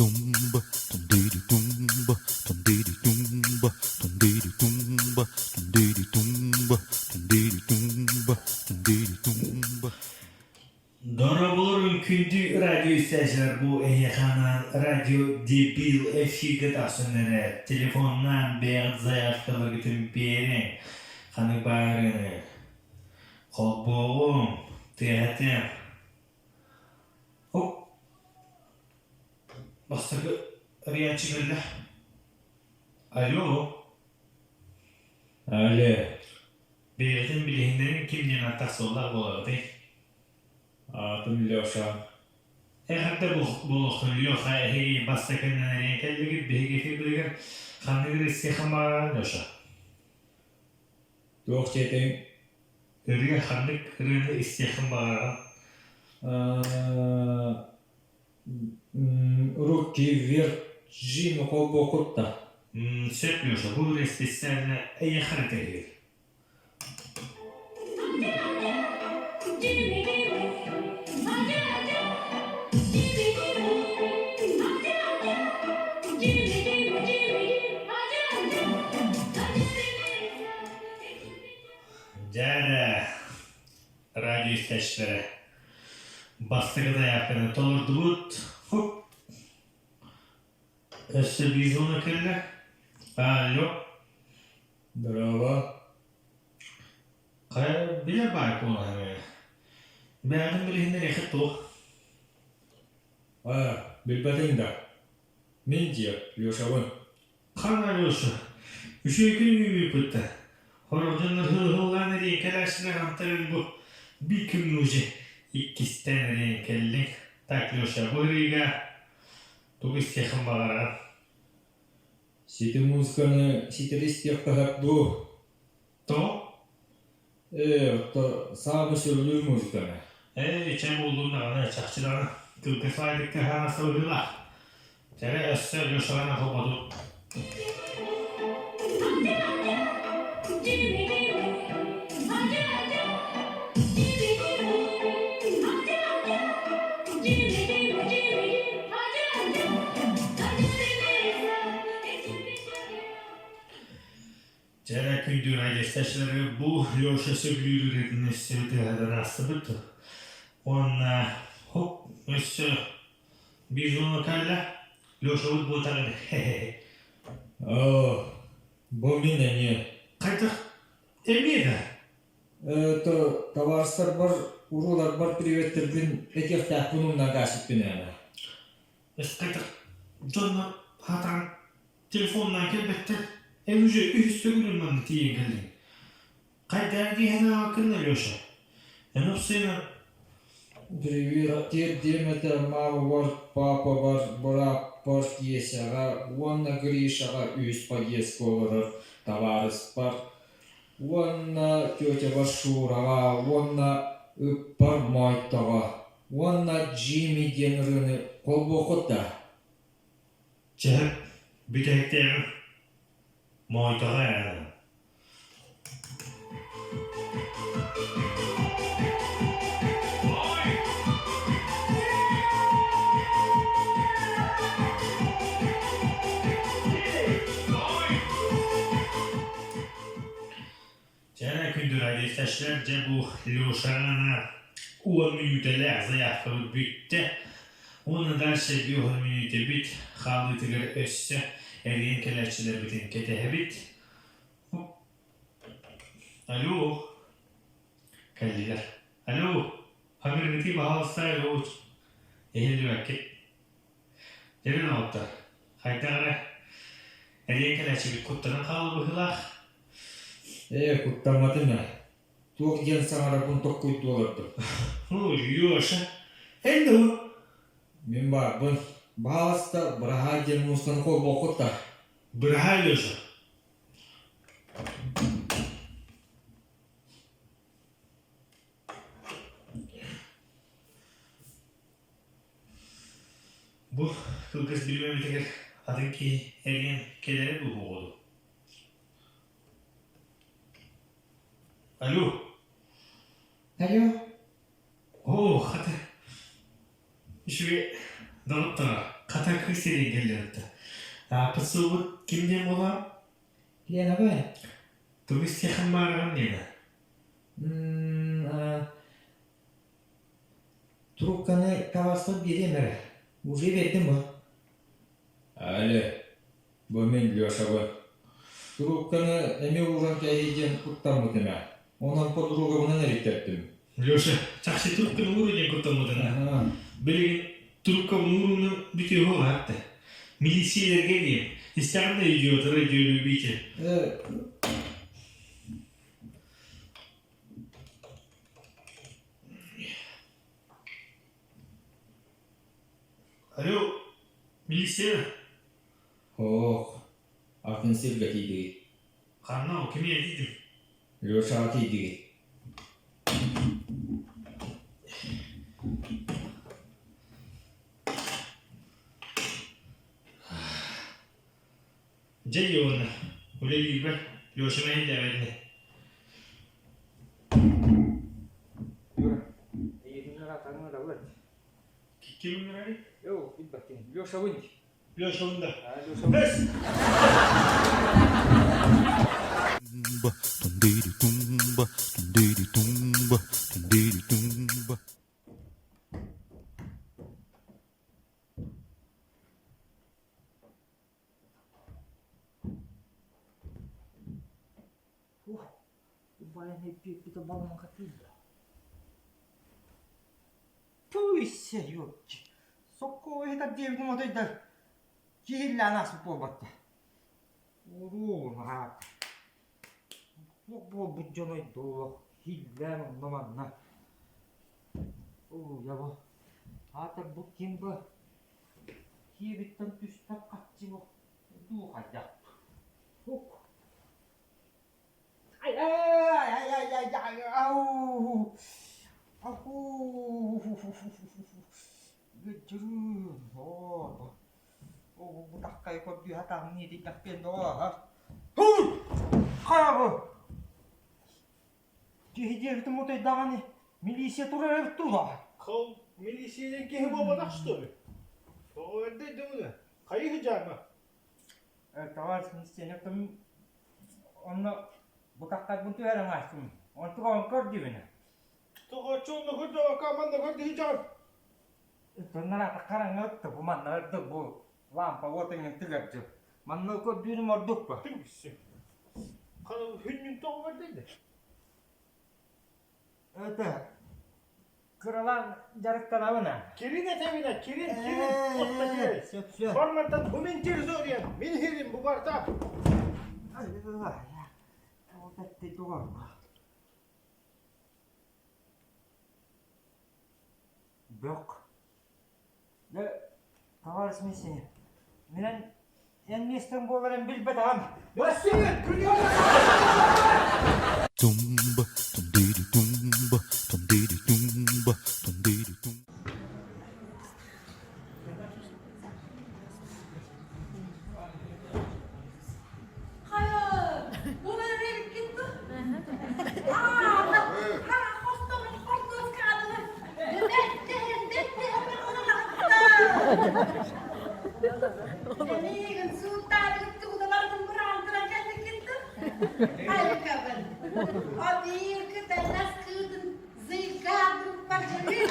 Тум-ба, тум-дири-тум-ба, тум-дири-тум-ба, тум-дири-тум-ба, тум-дири-тум-ба, тум-дири-тум-ба, тум-дири-тум-ба. Дорооболорун күндү радио истээчилэр бу эһиэхэ анаан радио Дебил эфиргэ тахсан эрэр. Телефоннаан бэйэҕит заявкаларгытын биэриҥ. Ханнык баарыны холбуоҕуҥ, тыаһатыам. Оп. Бастакы ырыааччы кэллэ. Алло. Алло. Бэйэҕитин билиһиннэриҥ ким диэн ааттаах-суоллаах буолаҕытый? Аатым Леша. Эҕэрдэ буолуохтун, Леха, эһиги бастакыннан эрийэн кэллигит, биһиги эфирбитигэр ханнык ырыа баҕарар, Леша? Туох диэтиҥ? Ырыа ханнык ырыаны истиэххин баҕараҕын? Руки вверх Джину холбуоххут да? Сөп, Леша, бу ырыа специально эйиэхэ эрэ кэлиир. Дьэ эрэ, радио истээччилэрэ, бастакы заявканы толордубут. Хоп! Өссө биир зона кэллэ. Алло. Здорово. Хайа, билэр баай куолаһым ээ. Бэйэҕитин билиһиннэриэххит дуо? А, билбэтиҥ да? Мин дьиэ, Лешабын. Ханна Алеша? Үчүгэй күн үүммүппүт да. Сорох дьоннор ыһыллаан эриэн кэлээччилэр антан бу биир күҥҥэ уже иккистээн эриэн кэллиҥ. Так, Леша, бу ырыыга тугу истиэххин баҕараҕын? Сити музыканы ситэри истиэххэ сөп дуу? Тоҕо? Ээ, отто саамай сөбүлүүр музыканы. Ээ, чэ буоллун даҕаны, чахчы даҕаны, тылга слайдыкка хаҥас быһыылаах. Чэ, өссө Лешаҕа холботут. Дьэ, күндү радиостачилары бу Леша сөбүлүүр ырыатын өссө тыаһатан аастыбыт. Уонна хоп, өссө биир зона кэллэ. Лешабыт буотаҕын хе-хе. Оо, бу мин эмиэ. Хайдах эмиэ да? То табаарыстарбар, урууларбар приветтербин этиэхтээхпин умнан каасыппын ээ. Хайдах дьоннор хатаан телефоннаан кэлбэттэр. Эн уже үһүс төгүлүн манна тиийэн кэллиҥ. Хайдах дии санаабаккын да, Леша? Эн упсайынан Привет, тиэрдиэм этэ мамабар, папабар, бырааппар Киэсэҕэ уонна Гришаҕа үһүс подъездка олорор табаарыспар уонна тетябар Шураҕа уонна ыппар Моойтоҕо уонна Джимми диэн ырыаны холбуоххут да? Чэ, бүтэһиктээҕин Моойтоҕо ээ. Дьэ, күндү радиоистээччилэр, дьэ бу Лешаҕа 10 мүнүүтэлээх заявкабыт бүттэ. Уонна дальше 50 мүнүүтэбит хаалыытыгар өссө эрийэн кэлээччилэрбитин кэтэһэбит. Алло, кэллилэр. Алло, хаҥыргытыы баһаалыста алло. Иһиллибэккит. Дьэрин оҕоттор, хайдах эрэ эрийэн кэлээччибит куттанан хаалла быһыылаах. Ээ, куттамматым ээ. Туох диэн саҥарарбын токкуйдуу олордум. Ой, Леша, эн дуо? Мин баарбын. Баһаалыста, быраһаай диэн муустаны холбуоххут да. Быраһаай, Леша. Бу кылгас бириэмэбитигэр атын киһи эрийэн кэлэрэ дуу буолуо дуу? Алло. Алло. Оо, хата. Үчүгэй доҕоттоор. Хата кыыс сирин кэллэртэ. Ааппыт суолбут ким диэн буолаа? Лена бай. Тугу истиэххин баарыгын Лена? Трубканы табаспын биэриэм эрэ. Уже биэрдим бу. Але, бу мин Лешабын. Трубканы эмиэ ууран кээһии диэн куттаммытым ээ. Онон подругабынан эриттэрдим. Леша, чахчы трубканы ууру диэн куттаммытын. Билигин трубкабын ууруну бүтүө уһатты. Милициялэргэ диэн. Истэҕинэ идиот, радиолюбитель. Алло, милиция? Ох, атын сиргэ тиийдигит. Ханна ол, кими этийтим? Лешаҕа тиийдигит. Дьэ Иона, үлэлиирбэр Леша мэһэйдээбэтинэ. Юра, эйигин ыраатаҥҥа ылабыт. Ким ыҥырарый? Йоу, билбэккин. Лешабын. Лешабын да. Лешабын. Эс! Тум-дири-тумба, тум-дири-тумба, тум-дири-тумба. Ух, убайын эппиэппитэ балаҥха тыылла. Туй-се, ёпчи. Сокко иһитэр диэбитим отойдар киһиллээн ааспыт буолбатта. Уруу, аат. Туох буолбут дьоной дуо, хиллээн онно-манна. Оо, ябо. Аатар бу ким бу? Киэбиттэн түспэт хаччы бу. Дуу хайдах. Ук. Ай ай ай ай ай ау. Аху. Гүчүрүн. Оо. Оо, бу таккай көрдүү хатаҥныы дитэхпиэн доо. Һуу! Хайабы! Киһи диэбитим утуйдаҕына милиция турар эбит дуу? Хол, милиция киһи буолбатах что ли? Тоҕо эрдэ дьоҥуна? Хайыы дьаама? Товарищ милиционер онно бутахтарбын түһэрэн аастым. Онтуга он көрдүбүнэ. Тоҕо чонно көрдөбөккө манна көрдүһү дьон. Тоннар хараҥа ытты бу манна ырдык бу лампа уот иҥин тыгардьы. Манна көрдүүрүм ордук ба. Түгүссү. Хана хүннүн тоҕо көрдөйдө? Это кыралаан дьарыктанабын а. Кирин этэбинэ, кирин, кирин, отта кирин. Сөп, сөп. Форматтан бу мин территориям, мин хирим бу барта. Бөх. Дьэ, товарищ миссия, минэн эн миэстэҥ буоларын билбэтэҕим. Тумба, тум-дири-тумба, тум-дири-тумба, тум-дири-тум. Хайа, бу мэрибиккин дуу? Эниигин сууттаабыт тугуталаргын быраантыран кэлбиккин дуу? Айыкабын. Обииркы тэллэс кыытын зыйкаатын бардьырыы.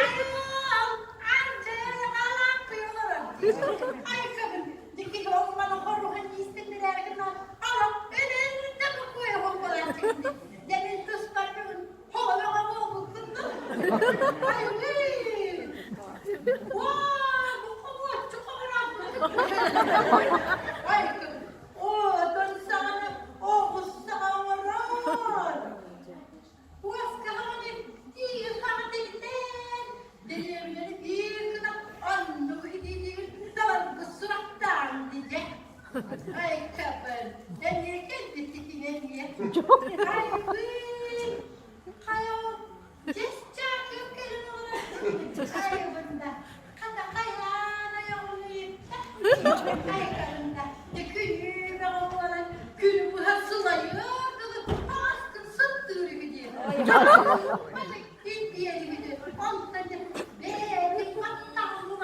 Айыл, ардьайалааппый олорон. Айыкабын, дикки олманы хоруһун иистэннэрээргин алап өлөөннүн да буккуйа холболааччыгын дьэ мин туспар бүгүн хоҕолоҕо буолбуккун дуу? Айылыы! Уаа, бу хомуоччу хоҕорооппут. Айыкабын, оотон саҕана оҕус саҕа оҥорон. Уоскаҕаны тиигин хаҕа тэлитэн, дэриэбинэни биир гына оннук итиитигин таларгы сурахтаан дидэ. Айкабын, эмиэ кэлбит итинэмиэ. Айбыын, хайа дьэс чаакыр кэлин олорор. Айбында, хата хайаан айаҕын ыйытта. Айкабында, дьэ күнүү бөҕө буолан, күнү быһа сылайыар дылы таҥаскын сыттыыр үһү диэн. Илбиэр үһү диэн. Онтон дьэ бэйэбит баттаҕын.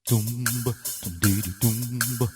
Tumba, tum-dee-dee-tumba.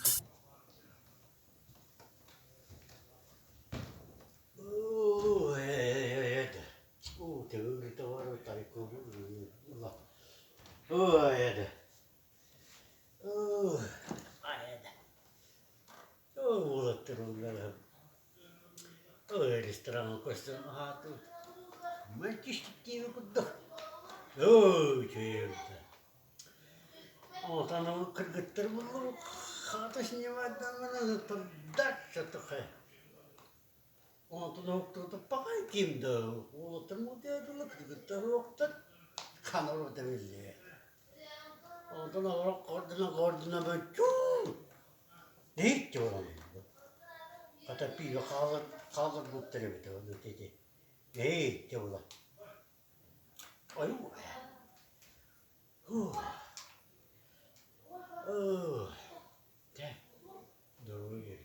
Онтон уһуктубаппаҕай ким да уолаттар муутуйдулар, кыргыттар уһуктар, ханар уота биллибэт. Онтон олорон кордуна кордуна чуу иһит олорбут. Хата пиво хаалар хаалларбыттар эбит ону ити иһит була. Ойуу Дэ доруобуйа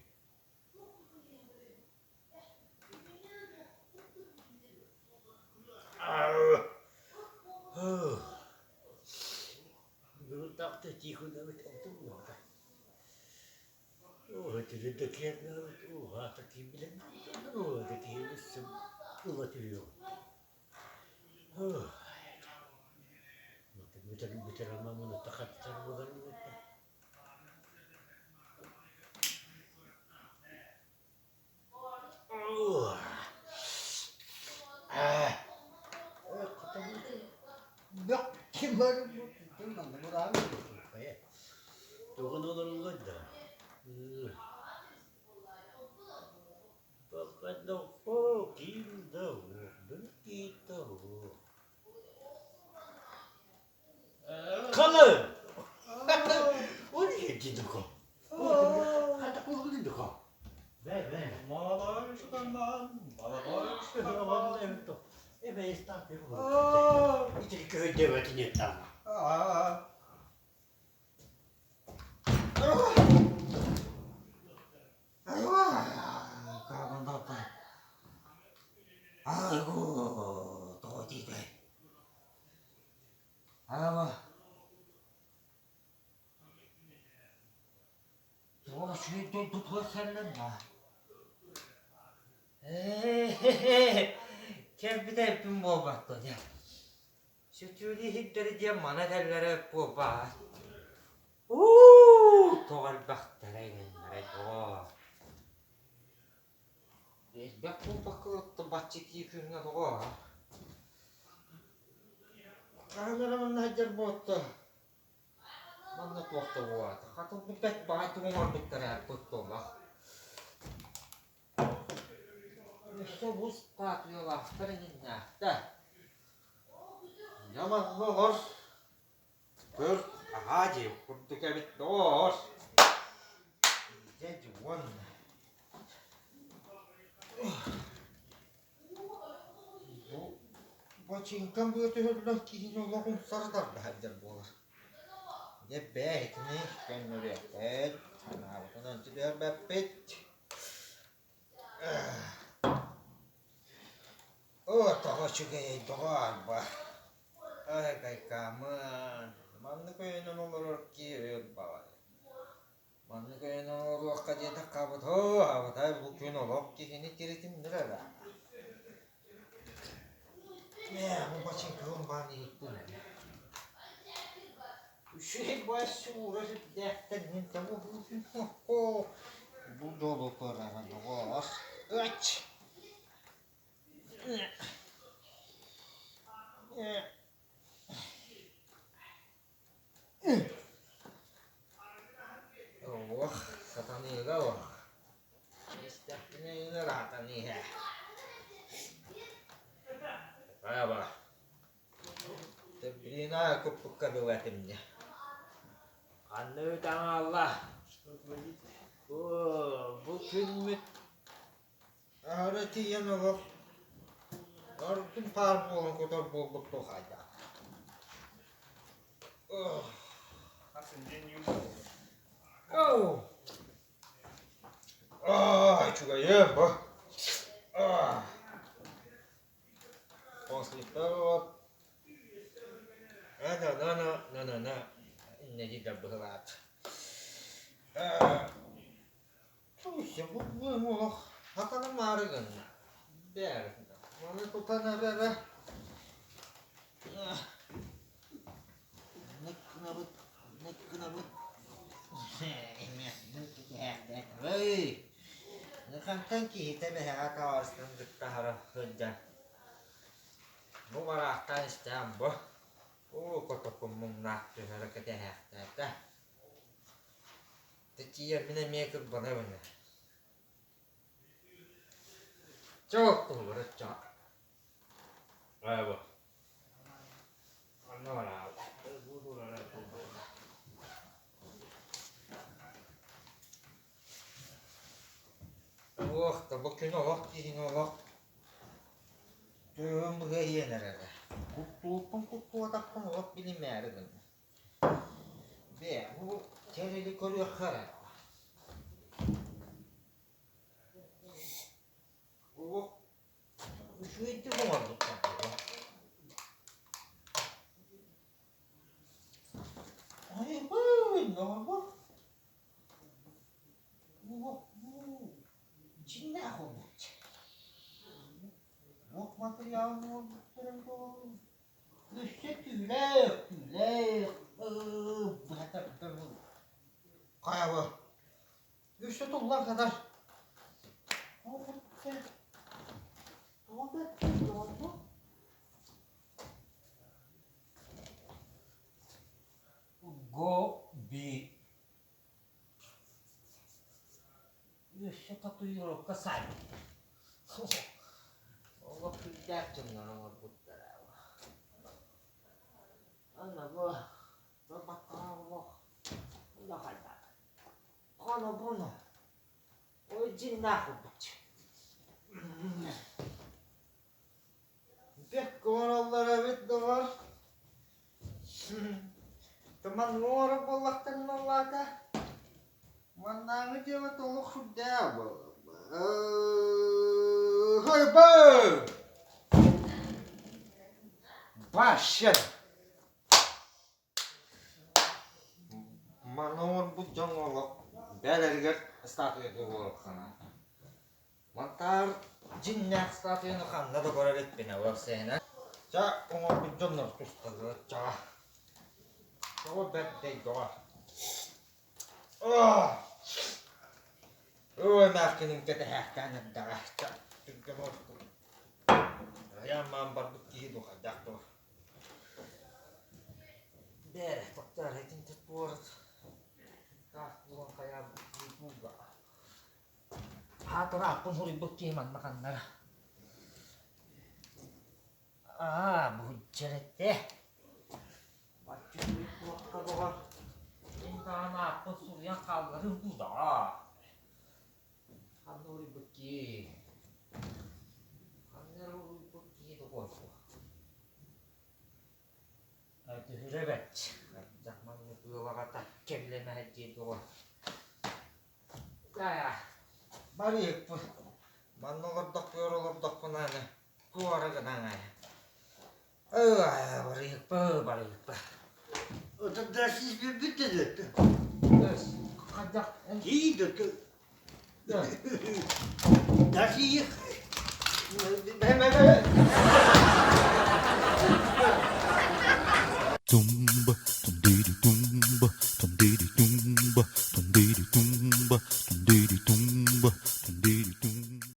Кэлбитэ эппин буолбатта дьэ. Сөтүөлүү иһирдэри диэн мана этэллэрэ буолбаат. Уу, тоҕо элбэхтэрэ иҥэннэрэ доо. Элбэх буолбакка бачча итии күҥҥэ тоҕо? Хаһан эрэ манна сылдьар буолта. Манна туох да буолаата. Хатылбыт бэрт баҕайытык оҥорбуттар ээ кутталлаах. Өссө бу статуялаахтар инниннээхтэр. Дьэ манна олор көр аһаа диэх курдук эбит доҕоор. Дьэ уонна бу Бачыыҥкам быа түһүллэн киһини олох умсары тарда сылдьар буолар. Дьэ бээ итини көннөрүөхпүт, санаабытын ончу түһэрбэппит. Оо, тоҕо үчүгэйэй, доҕоор, ба. Ай, кайкаамын, маннык өйөнөн олорор киһи өр баҕайы. Маннык өйөнөн олоруохха диэтэххэ абытоо, абытай бу күн олох киһини тиритиннэрэр аа. Ээ, бу бачыҥкабын баан иһиттим ини. Үчүгэй баас уура сүрдээхтэр мин бу дьолу көрөҕүн доҕоор. Ыч! Олох сатаныыга олох. Истэхпинэ ыарахан иһэ. Аба. Блина куппукка дылы этим дьэ. Ханна таҥаалла? Бу күммүт аһара тиийэн олох ордун паар буолан котор буолбут тухайда. Оу! Аа, үчүгэйэ бу. Аа. После того на-на-на-на-на-на-на инньэ диир быһылаат. Бу олох хатанымаары гынна. Бээр. Маны тутан эрэ Нык гынабыт, нык гынабыт. Хантан киһитэ бэһэҕэ таҕыстын кытта аһара сылдьан. Бу бараахтаан истэҕим бу. Оо, котокум муҥнаах түһэрэ кэтэһээхтээтэ. Тиийэрбин эмиэ кырбанабын. Чэ оттуһугар оччоҕо. Бу. Онно бараабыт. Ох, да бу күн олох киһини олох түөһүн быһа иһэн эрэрэ. Куттууппун куттуотахпын олох билимээри гынна. Бээ, бу тэрили көрүөххэ эрэ. Олох үчүгэйдик оҥорбуттар буолуо. Дьиҥнээх олбут. Туох матырыйаалын оҥорбуттарын буолуо? Өссө түүлээх, түүлээх, быһа тардан хайа Өссө туллан сытар. Го-би Өссө татуировка саайбыт. Олох күүстээх дьоннор оҥорбуттара. Ана бу баттаах олох Хоно-боно, ой дьиҥнээх курдук. Бэккэ оҥороллор эбит доҕор. Туман оҥорор буоллахтарына ол аата маннааҥы дьыала толук сүрдээх буолла. Башен! Манна оҥорбут дьон олох бэйэлэригэр статуя буолуохтана. Мантаар дьиҥнээх статуяны ханна да көрөр эппинэ уопсайынан. Ча оҥорбут дьоннор тусталлар чаҕа. Тоҕо бэрдэй доҕор. Ой, эмээххиним кэтэһээхтээн эрдэҕэ. Ча, түргэн оҕустум. Айаан-маан барбыт киһи дуу хайдах дуо? Бээрэ, тоқтар, итинтэ туорат таах буолан хайаабыт киһи Аатыра аппын суруйбут киһи манна ханнара. Аа, бу этэ. Бачча туохха доҕор. Мин даҕаны ааппын суруйан хаалларым дуу даҕаа. Ханна уруйбут киһи? Ханна эрэ уруйбут киһи доҕор. Түһүрэ бэрт. Хайдах маннык ыал аҕата кэллэмэһэ диэн тоҕо. Барыйыкпын. Манна олордохпугар олордохпуна аны куора гынан аайа. Барыйыкпы, барыйыкпы. Отурда сис билбит деді. Хайдах Тиийді. Дасиих. Бэ-бэ-бэ.